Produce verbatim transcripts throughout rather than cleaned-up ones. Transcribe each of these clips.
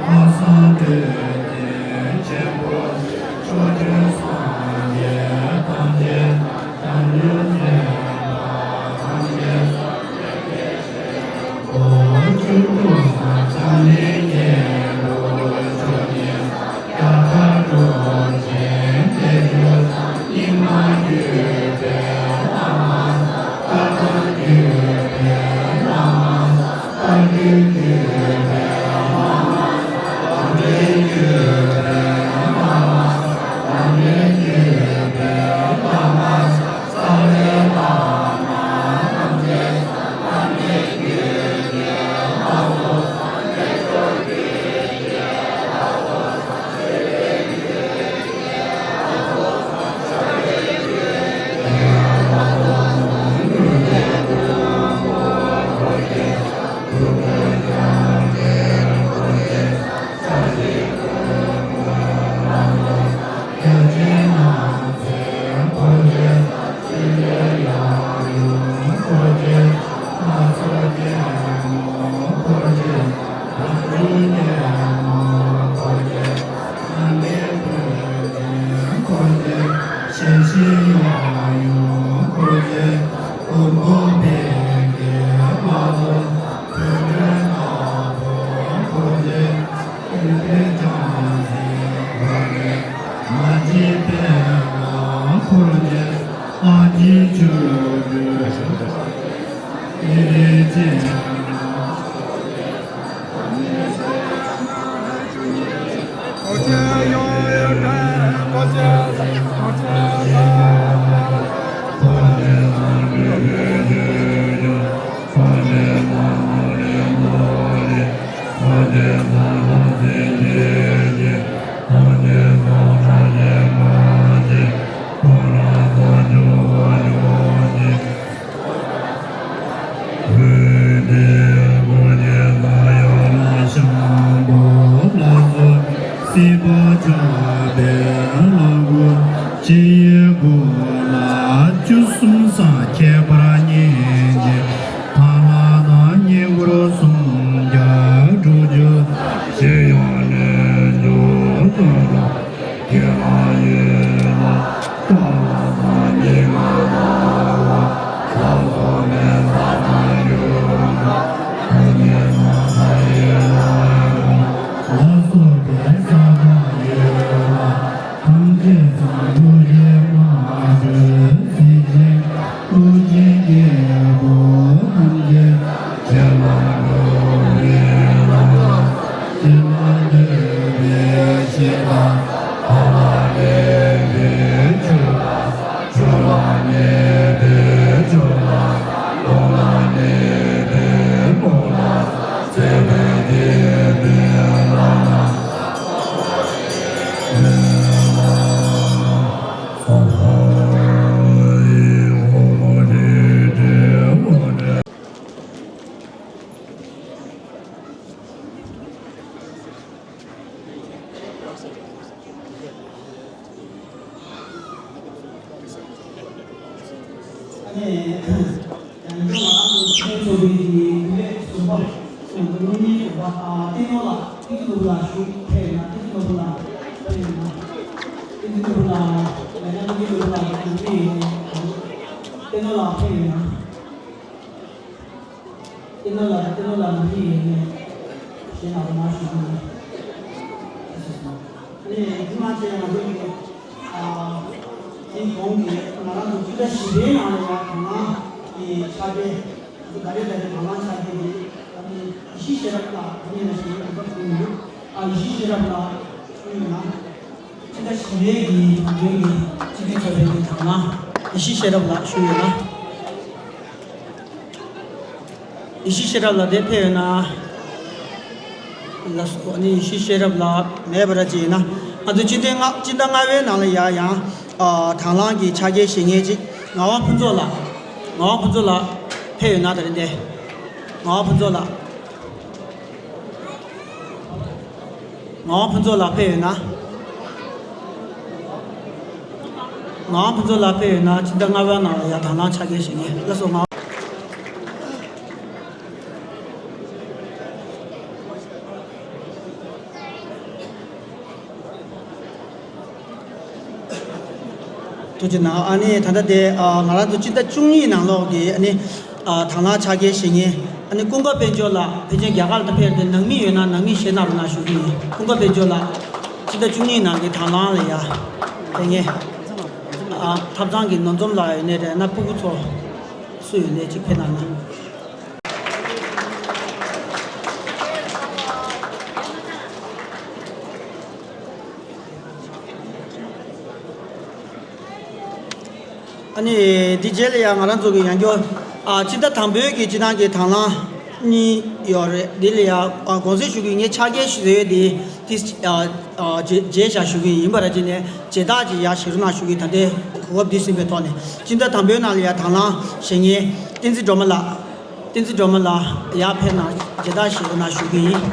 སངས་རྒྱས་ཆེན་པོ་ཕྱོགས་བཅུའི་སངས་རྒྱས་ཐམས་ཅད་བྱང་ཆུབ་སེམས་དཔའ་ཐམས་ཅད་སངས་རྒྱས་ཀྱི་སྤྱན་སྔར། ཨོ་བཅུ་དྲུག་ས་ཆ་ལེ་ཉེ་རུ་ཆོས་ཉན་རྒྱ་གར་གྲུབ་ཆེན་ཏེ་ཇོ་སྙིགས་མ་བརྒྱུད་པའི་བླ་མ། ཏ་ཐ་བརྒྱུད་པའི་བླ་མ། ཏ་ལུས་བརྒྱུད་པའི་བླ་མ། ལམ་རིམ་བརྒྱུད་པའི་བླ་མ། ལམ་རིམ་བརྒྱུད་པའི་བླ་མ། ས་ལའི་བླ་མ་ཐམས་ཅད་ལམ་རིམ་བརྒྱུད་པའི་བླ་མ། སྲིད་པ་ཆགས་པའི་ལ་གོ་ཅི་ཡི་གོ་ལ་བཅུ་གསུམ་ས་ཁྱད་པར་སྙེད་ཅིང་། ཐ་མ་དང་ཉེ་འཁོར་སུམ་བརྒྱ་དྲུག་ཅུ་ཞེས་ཡང་ནས་འཇུག་ཙམ་ལ། དགེ་བ་ཡོད་ལ་སྐལ་བ་དང་སྙིགས་མ་ལ་ལ་སོགས་མེད་ས་དང་ཡུལ་ལ་ཐ་སྙད་དང་མཐའ་ཡས་ལ་ལ་སོགས་པའི་ས་དང་ཡུལ་ལ་ཐམས་ཅད་སངས་རྒྱས་མ་གྲོལ་སྲིད་ཞིའི་ཀླུ་གཅིག་སྐྱེ་བོ་ཐམས་ཅད་ཀྱི་ལ་འགྲོ་བའི་ལམ་ཞི་བ་འདོད་པའི་ཞེ་སྡང་ཐོབ་ལ་གནས་པའི་ཆོས་ལ་ཆོས་ལ་གནས་པའི་ཆོས་ལ་སྟོང་ལ་གནས་པའི་སྟོང་ལ་ཚེ་འདི་སྐྱེ་བའི་ལམ་ལ། ཨ་ནི། ཡང་ན་ང་རང་ཚོ་ཕན་ཚུན་གྱི་ལས་ཟུར་པ། ཡང་ན་གཉེན་ཉེ་ཟུར་པ། ཨ། བསྟན་ནོར་ལགས། བསྟན་འཛིན་ནོར་བུ་ལགས་ཞུ་ཕེབས་ཡོད་ན། བསྟན་འཛིན་ནོར་བུ་ལགས་ཕེབས་ཡོད་ན། བསྟན་འཛིན་ནོར་བུ་ལགས་མེད་ན། བསྟན་འཛིན་ནོར་བུ་ལགས་ཀྱི་ཕེབས་ཡོད་ན། བསྟན་ནོར་ལགས་ཕེབས་ཡོད་ན། བསྟན་ནོར་ལགས། བསྟན་ནོར་ལགས་མ་ཕེབས་ཡོད་ན། གཞན་ལ་རོགས་མ་ཞུ་གི་ཡིན། ཨ་ནི་དེ་མ་ཚད་ང་ཚོ་གི། ཨ། དེ་གོང་གི་ང་རང་ཚོ་སྤྱི་ཟླ་བཞི་པའི་ནང་ལ་ཡང་དང་བླངས་ཀྱི་ཕྱག་འཁྱེར། ད་རེས་ད་རེས་དང་བླངས་ཕྱག་འཁྱེར་དེ་ཨ་ནི་ཡེ་ཤེས་ཤེས་རབ་ལགས་དེ་ནས་ན་ཞིག་ཡོད་པ་དེ་ཡིན། ཨ། ཡེ་ཤེས་ཤེས་རབ་ལགས་ཞུ་ཡོད་ན། སྤྱི་ཟླ་བཞི་པའི་གི་ང་ཚོའི་གི་སྤྱི་འཐུས་ཚོགས་པའི་གི་དང་བླངས་ཡེ་ཤེས་ཤེས་རབ་ལགས་ཞུ་ཡོད་ན། ཡེ་ཤེས་ཤེས་རབ་ལགས་དེ་ཕེབས་ཡོད་ན། ལགས་སོ། ཨ་ནི་ཡེ་ཤེས་ཤེས་རབ་ལགས་མེད་པ་འདྲ་ཅིག་ཡིན་ན། ང་ཚོ་སྤྱི་ཟླ་ལྔ། སྤྱི་ཟླ་ལྔ་པའི་ནང་ལ་ཡ་ཡང་། ཨ། དང་བླངས་ཀྱི་ཕྱག་འཁྱེར་བཞེས་མཁན་ཅིག་ངག་དབང་ཕུན་ཚོགས་ལགས། ངག་དབང་ཕུན་ཚོགས་ལགས་ཕེབས་ཡོད་ན། ད་རེས་དེ། ངག་དབང་ཕུན་ཚོགས་ལགས། ངག་དབང་ཕུན་ཚོགས་ལགས་ཕེབས་ཡོད་ན། ངག་དབང་ཕུན་ཚོགས་ལགས་ཕེབས་ཡོད་ན། སྤྱི་ཟླ་ལྔ་པའི་ནང་ལ་ཡ་དང་བླངས་ཕྱག་འཁྱེར་བཞེས་མཁན། ལགས་སོ། ངག་ཐུགས་རྗེ་གནང་། ཨ་ནི་ད་ལྟ་དེ་ཨ་ང་རང་ཚོ་སྤྱི་ཟླ་བཅུ་གཉིས་ནང་ལོགས་ཀྱི་ཨ་ནི་ཨ་དང་བླངས་ཕྱག་འཁྱེར་བཞེས་མཁན་ཨ་ནི་ཀུན་དགའ་དཔལ་འབྱོར་ལགས། ཕལ་ཆེར་རྒྱ་གར་ལ་ཕེབས་ཏེ་ནང་མི་ཡོད་ན་ནང་མི་བཞེས་གནང་རོགས་གནང་ཞུ་གི་ཡིན། ཀུན་དགའ་དཔལ་འབྱོར་ལགས། སྤྱི་ཟླ་བཅུ་གཉིས་ནང་གི་དང་བླངས་ལ་ཡ་ཕེབས་མཁན་ཨ་ཐབ་ཚང་གི་ནོར་འཛོམས་ལགས་ཡོད་ནའི་རེད་ན། སྤུ་གུ་ཚོ་སུ་ཡོད་ནའི་ཅིག་ཕེབས་གནང་ན། ཨ་ནི་འདི་རྗེས་ལ་ཡང་ང་རང་ཚོ་གི་ཡང་སྐྱར་ཨ་སྤྱི་ཟླ་དང་པོའི་གི་སྤྱི་བཏང་གི་དང་བླངས་གཉིས་ཡོད་རེད། འདི་ལ་ཡང་ཨ་དགོངས་སེལ་ཞུ་གི་ངས་ཕྱག་འཁྱེར་ཞུ་ཡས་འདི་ཏིས་ཨ་ཨ་རྗེས་རྗེས་བཞག་ཞུ་གི་ཡིན་པ་ར། ཅི་ནས་རྗེས་ཐག་ཅིག་ཡར་བཞེས་རོགས་གནང་ཞུ་གི། ད་ལྟའི་གོ་སྐབས་འདི་ཟིན་པའི་ཐོག་ནས་སྤྱི་ཟླ་དང་པོའི་ནང་ལ་ཡང་དང་བླངས་བཞེས་མཁན་བསྟན་འཛིན་སྒྲོལ་མ་ལགས། བསྟན་འཛིན་སྒྲོལ་མ་ལགས་ཡར་ཕེབས་གནང་། རྗེས་ཐག་བཞེས་རོགས་གནང་ཞུ་གི་ཡིན།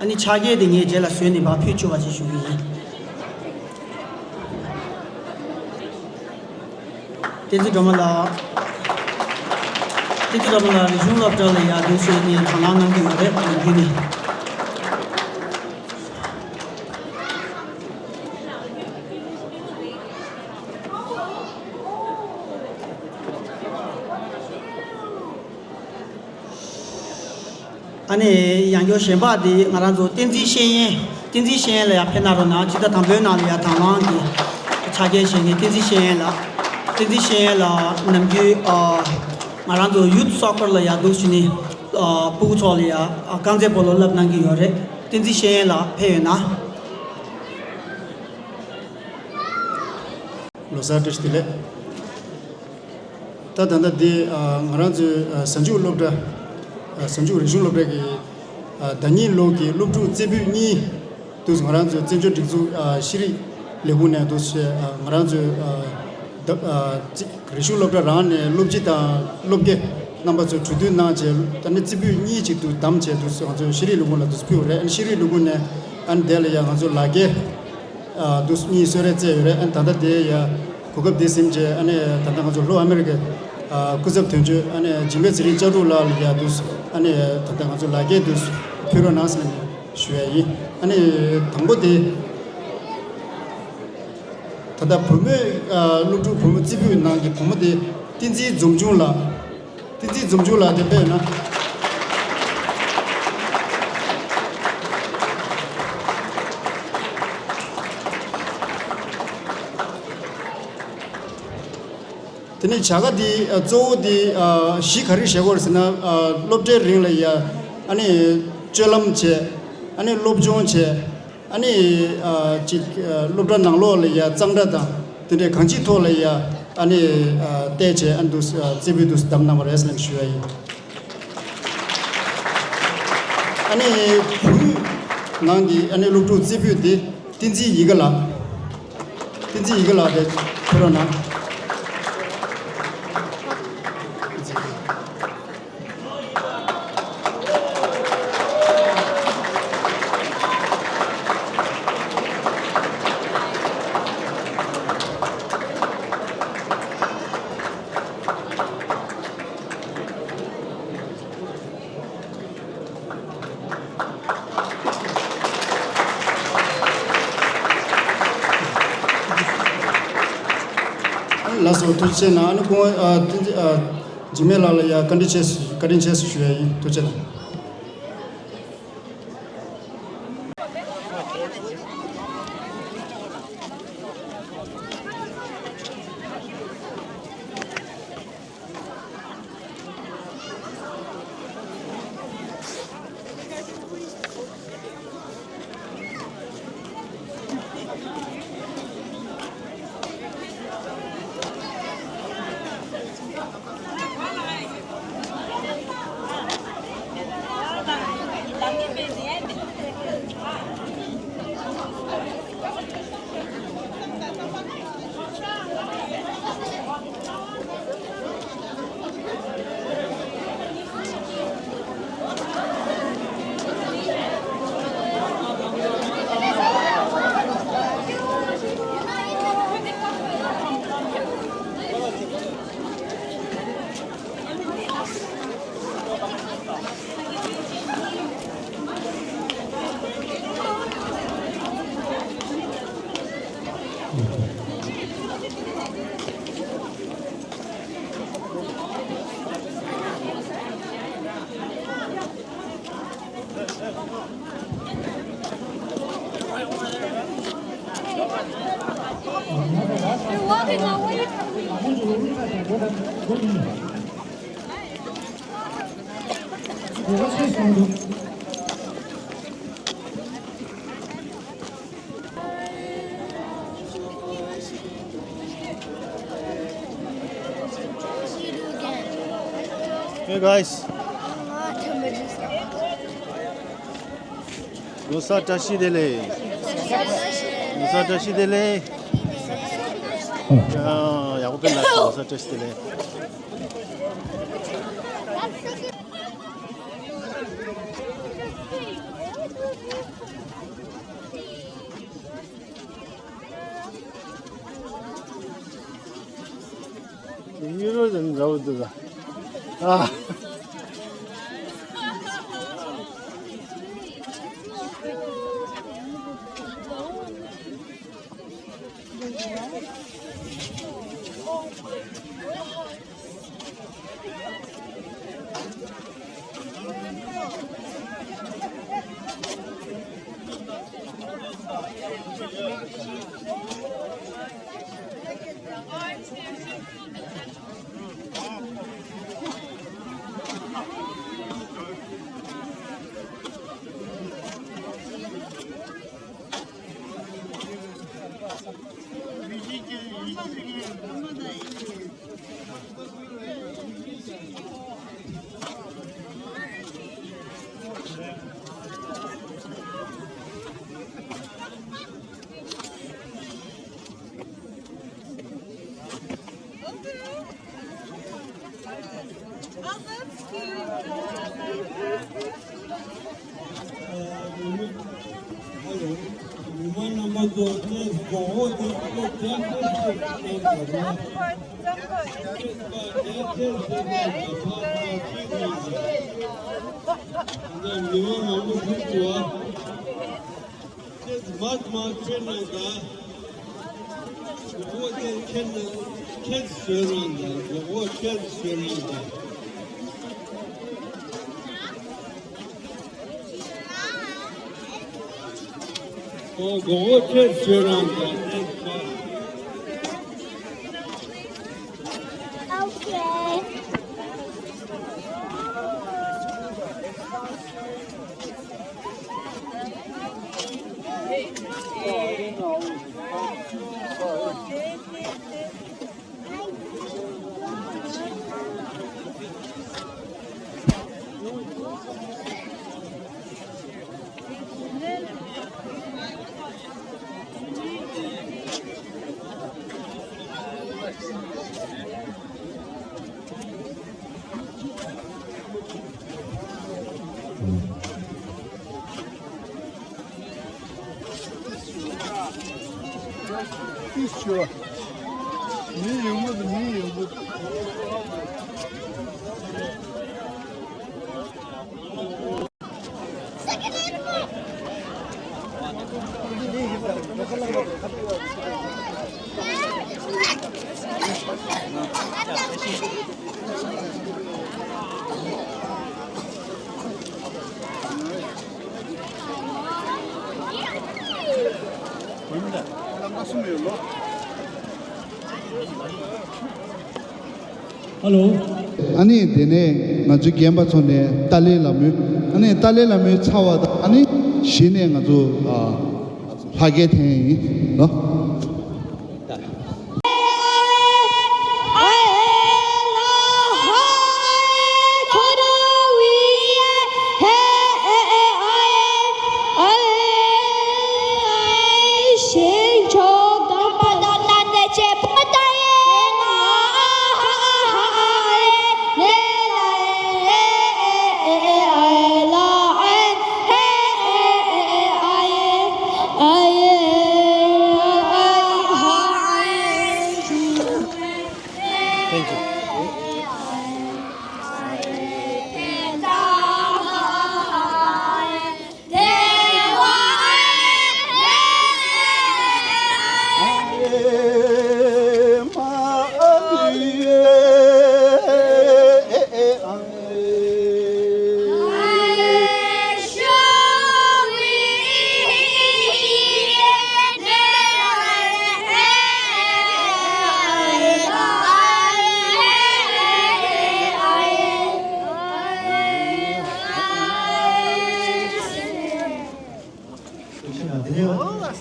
ཨ་ནི་ཕྱག་འཁྱེར་དེ་ངས་རྗེས་ལ་བཟོས་ནས་ཕར་ཕུལ་ཆོག་པ་ཅིག་ཞུ་གི་ཡིན། བསྟན་འཛིན་སྒྲོལ་མ་ལགས། བསྟན་འཛིན་སྒྲོལ་མ་ལགས་རིག་གཞུང་སློབ་གྲྭ་ལ་ཡར་འདུག་སེ་ནས་དང་བླངས་གནང་གི་ཡོད་རེད། ནམ་རྒྱུན་ནས། ཨ་ནི་ཡང་སྐྱར་གཞན་པ་འདི་ང་རང་ཚོ་བསྟན་འཛིན་ཤེས་ཡོན། བསྟན་འཛིན་ཤེས་ཡོན་ལ་ཡར་ཕེབས་གནང་རོགས་གནང་། སྤྱི་ཟླ་དང་པོའི་ནང་ལ་ཡར་དང་བླངས་ཀྱི་ཕྱག་འཁྱེར་བཞེས་མཁན་བསྟན་འཛིན་ཤེས་ཡོན་ལགས། བསྟན་འཛིན་ཤེས་ཡོན་ལགས་ནམ་རྒྱུན་ཨ་ང་རང་ཚོ་ཡུཐ་སོག་ཀར་ལ་ཡར་འདུག་སེ་ནས་ཨ་སྤུ་གུ་ཚོ་ལ་ཡར་ཨ་རྐང་རྩེད་སྤོ་ལོ་བསླབ་གནང་གི་ཡོད་རེད། བསྟན་འཛིན་ཤེས་ཡོན་ལགས་ཕེབས་ཡོད་ན། ལོ་གསར་བཀྲ་ཤིས་བདེ་ལེགས། ད་ད་ལྟ་འདི་ཨ་ང་རང་ཚོའི་ཨ་གཟའ་མཇུག་སློབ་གྲྭ། ཨ་གཟའ་མཇུག་རིག་གཞུང་སློབ་གྲྭ་གི་ཨ་ཟླ་ཉིན་ལོ་གི་སློབ་ཕྲུག་རྩེ་ཕུད་གཉིས་དུ་ང་རང་ཚོའི་བཙན་བྱོལ་སྒྲིག་འཛུགས་ཨ་ཤེས་རིག་ལས་ཁུངས་ནས་འདུག་སེ་ཨ་ང་རང་ཚོའི་ཨ་ད་ཨ་རྩེ་རིག་གཞུང་སློབ་གྲྭ་རང་ནས་སློབ་སྤྱི་དང་སློབ་དགེ་རྣམ་པ་ཚོས་གྲོས་བསྡུར་གནང་བྱས། ད་ནི་རྩེ་ཕུད་གཉིས་ཅིག་ཏུ་བདམས་བྱས་འདུག་སེ་ང་ཚོའི་ཤེས་རིག་ལས་ཁུངས་ལ་འདུག་སེ་ཕུལ་བ་རེད། ཨ་ནི་ཤེས་རིག་ལས་ཁུངས་ནས་ཨ་ནི་དེ་ལ་ཡང་ང་ཚོ་ལག་འཁྱེར་ཨ་འདུག་སེ་གཉིས་གསོལ་རས་སྩལ་ཡོད་རེད། ཨ་ནི་ད་ལྟ་དེ་ཡ་གོ་སྐབས་དེ་ཟིན་བྱས། ཨ་ནི་ད་ལྟ་ང་ཚོ་ལྷོ་ཨ་མེ་རི་ཀའི་ཨ་སྐུ་ཚབ་དོན་གཅོད་ཨ་ནི་འཇིགས་མེད་ཚེ་རིང་ལྕགས་ཕྲུག་ལགས་ལ་ཡ་འདུག་སེ་ཨ་ནི་ད་ལྟ་ང་ཚོ་ལག་འཁྱེར་འདུག་སེ་ཕུལ་རོགས་གནང་ཟེར་ནས་ཞུ་ཡ་ཡིན། ཨ་ནི་དང་པོ་དེ་ད་ལྟ་བུ་མོའི་ཨ་སློབ་ཕྲུག་བུ་མོ་རྩེ་ཕུད་ནང་གི་བུ་མོ་དེ་བསྟན་འཛིན་འཛོམས་ཆུང་ལགས། བསྟན་འཛིན་འཛོམས་ཆུང་ལགས་དེ་ཕེབས་ན། དེ་ནས་བྱ་དགའ་འདི་ཨ་གཙོ་བོ་འདི་ཨ་གཞི་ག་རེ་བཞག་གི་ཡོད་རེད་ཟེར་ན། ཨ་སློབ་གྲྭའི་རིང་ལ་ཡ་ཨ་ནི་སྤྱོད་ལམ་བྱས། ཨ་ནི་སློབ་སྦྱོང་བྱས། ཨ་ནི་ཨ་ཅིག་ཨ་སློབ་གྲྭ་ནང་ལོགས་ལ་ཡ་གཙང་སྦྲ་དང་དེ་འདྲའི་གང་ཅིའི་ཐོག་ལ་ཡ་ཨ་ནི་ཨ་བལྟས་བྱས། ཨ་ནི་འདུག་སེ་ཨ་རྩེ་ཕུད་འདུག་སེ་བདམས་གནང་བ་རེད་ཟེར་ནས་ཞུ་ཡ་ཡིན། ཨ་ནི་བོད་ནང་གི་ཨ་ནི་སློབ་ཕྲུག་རྩེ་ཕུད་དེ་བསྟན་འཛིན་ཡིད་དགའ་ལགས། བསྟན་འཛིན་ཡིད་དགའ་ལགས་དེ་ཕེབས་རོགས་གནང་། ལགས་སོ། ཐུགས་རྗེ་ཆེ་གནང་། ཨ་ནི་ཁོང་ཨ་བསྟན་འཛིན་ཨ་འཇིགས་མེད་ལགས་ལ་ཡ་བཀའ་དྲིན་ཆེ་བཀའ་དྲིན་ཆེ་ཞུ་ཡ་ཡིན། ཐུགས་རྗེ་གནང་། Hey guys. ལོ་གསར་བཀྲ་ཤིས་བདེ་ལེགས། ལོ་གསར་བཀྲ་ཤིས་བདེ་ལེགས། ཡ་ཡག་པོ་དཔེ་ལ་ལོ་གསར་བཀྲ་ཤིས་བདེ་ལེགས། ཡུ་རོ་དང་འདྲ་བོ་འདུག་ག་ཨ། ཁྱེད་མ་མ་ཁྱེད་ནང་ད། མགོ་བོ་དེ་ཁྱེད་ནང་ཁྱེད་བཟོས་རང་ད། མགོ་བོ་ཁྱེད་བཟོས་རང་ད། ཨོ་མགོ་བོ་ཁྱེད་བཟོས་རང་ད། Okay. ཧ་ལོ། ཨ་ནི་དེ་ནས་ང་ཚོའི་རྒན་པ་ཚོ་ནས་ཏཱ་ལའི་བླ་མའི། ཨ་ནི་ཏཱ་ལའི་བླ་མའི་ཚར་བ་དང་། ཨ་ནི་གཞི་ནས་ང་ཚོ་ཨ་ལྷ་སྐལ་འཐེན་ཡིན་ལོ།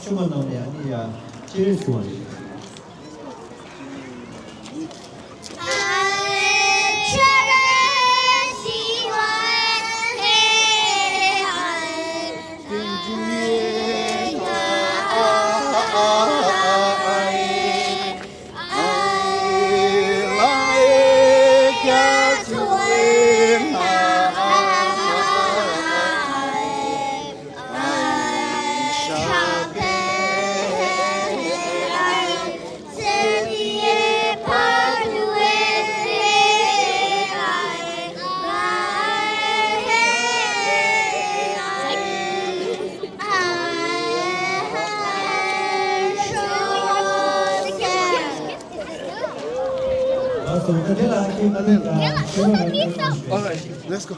ཆུ་མ་ནང་ནས་ཨ་ནི་ཡ་སྤྱན་རས་གཟིགས་དབང་རེད། All right, let's go.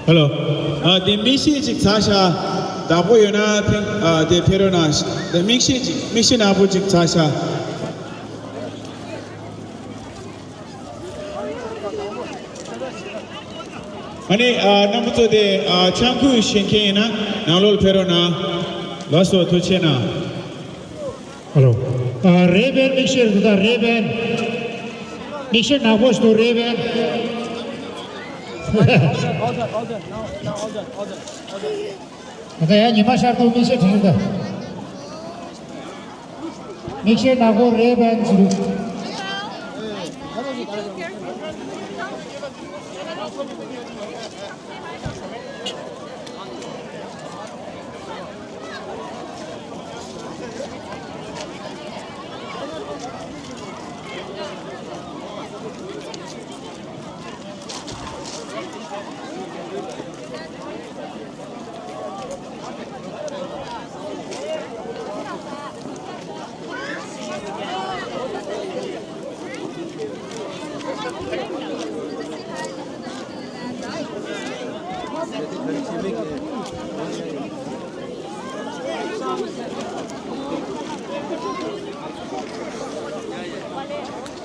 ཧེ་ལོ། ཨ་དེ་མིག་ཤེལ་ཅིག་ཚ་ཤ། བདག་པོ་ཡོད་ན་ཕན་ཨ་དེ་ཕེ་རོ་ན་དེ་མིག་ཤེལ་ཅིག་མིག་ཤེལ་ནག་པོ་ཅིག་ཚ་ཤ། ཨ་ནི་ཨ་རྣམ་པ་ཚོ་དེ་ཨ་ཆང་ཁུ་བཞེས་མཁན་ཡིན་ན་ནང་ལོགས་ཕེབས་རོགས་གནང་། ལགས་སོ། ཐུགས་རྗེ་གནང་། ཧེ་ལོ། ཨ་རེད་པས། མིག་ཤེལ་འདུག་ད་རེད་པས། མིག་ཤེལ་ནག་པོ་ཞིག་འདུག་རེད་པས། ད་ལྟ་ཡང་ཉི་མ་ཤར་འདུག་མིག་ཤེལ་དྲན་ད། མིག་ཤེལ་ནག་པོ་རེད་པས་ཟེར།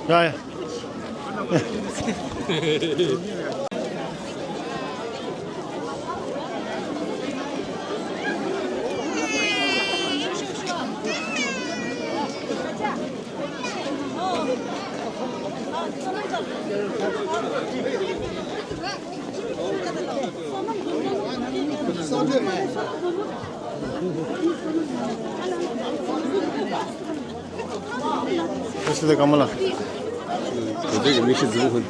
ཡ་ཡ། ཁ་ཤས་དེ་ག་མ་ལ། དེ་དེ་གི་མི་ཤི་ཟིན་ཧུན།